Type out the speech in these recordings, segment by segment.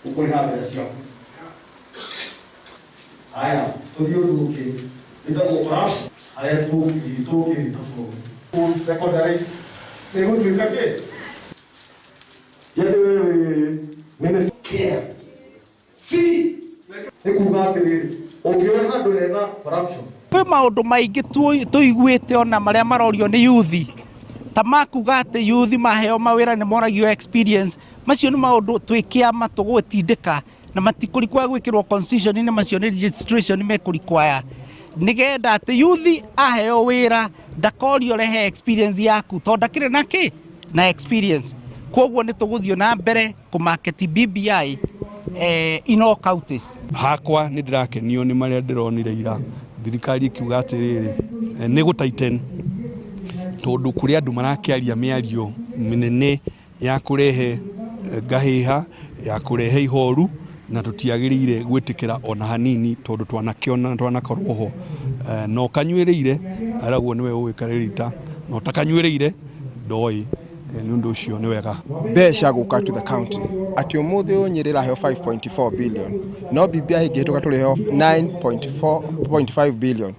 Ũkũrĩha mbeca ciaku. Haya, tũthiĩ ũndũ ũngĩ wĩtagwo corruption, harĩa tũngĩthiĩ ta bũrũri. Secondary nĩ gũtuĩka kĩ? Ti atĩ we wĩ minister. Care. Fee. Nĩ kuga atĩrĩrĩ, ũngĩoya handũ hena corruption. Kwĩ maũndũ maingĩ tũiguĩte ona marĩa marorio nĩ yuthi ta makuga atĩ yuthi maheo mawĩra nĩ moragio experience. Macio nĩ maũndũ twĩ kĩama tũgũtindĩka na matikũrikwaya gwĩkĩrwo constitution-inĩ, macio nĩ registration mekũrikwaya nĩgetha atĩ yuthi aheo wĩra ndakorio rehe experience yaku tondũ ndakĩrĩ na kĩ na experience. Koguo nĩ tũgũthiĩ na mbere kũmarket BBI in all counties. Hakwa nĩ ndĩrakenio nĩ marĩa ndĩronire ira thirikari ĩkiuga atĩrĩrĩ, nĩ gũ tighten, tondũ kũrĩ andũ marakĩaria mĩario mĩnene ya kũrehe ngahĩha, ya kũrehe ihoru, na tũtiagĩrĩire gwĩtĩkĩra ona hanini, tondũ twanakĩona na twanakorwo ho. Na ũkanyuĩrĩire aragwo nĩwe ũĩ karĩrita, na ũtakanyuĩrĩire ndoĩ. Nĩ ũndũ ũcio nĩ wega. Mbeca gũka to the county atĩ ũmũthĩ ũyũ Nyĩrĩ ĩraheo 5.4 billion, no BBI ĩngĩhĩtũka tũrĩheo 9.4.5 billion.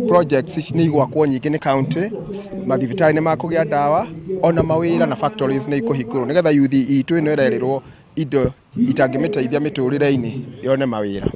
Projects ici nĩ igwakwo nyingĩ nĩ county, mathibitarĩ nĩ makũgĩa ndawa, ona mawĩra na factories nĩ ikũhingũrwo nĩgetha yuthi itũ ĩno ĩrerĩrwo indo itangĩmĩteithia mĩtũrĩre-inĩ yone mawĩra.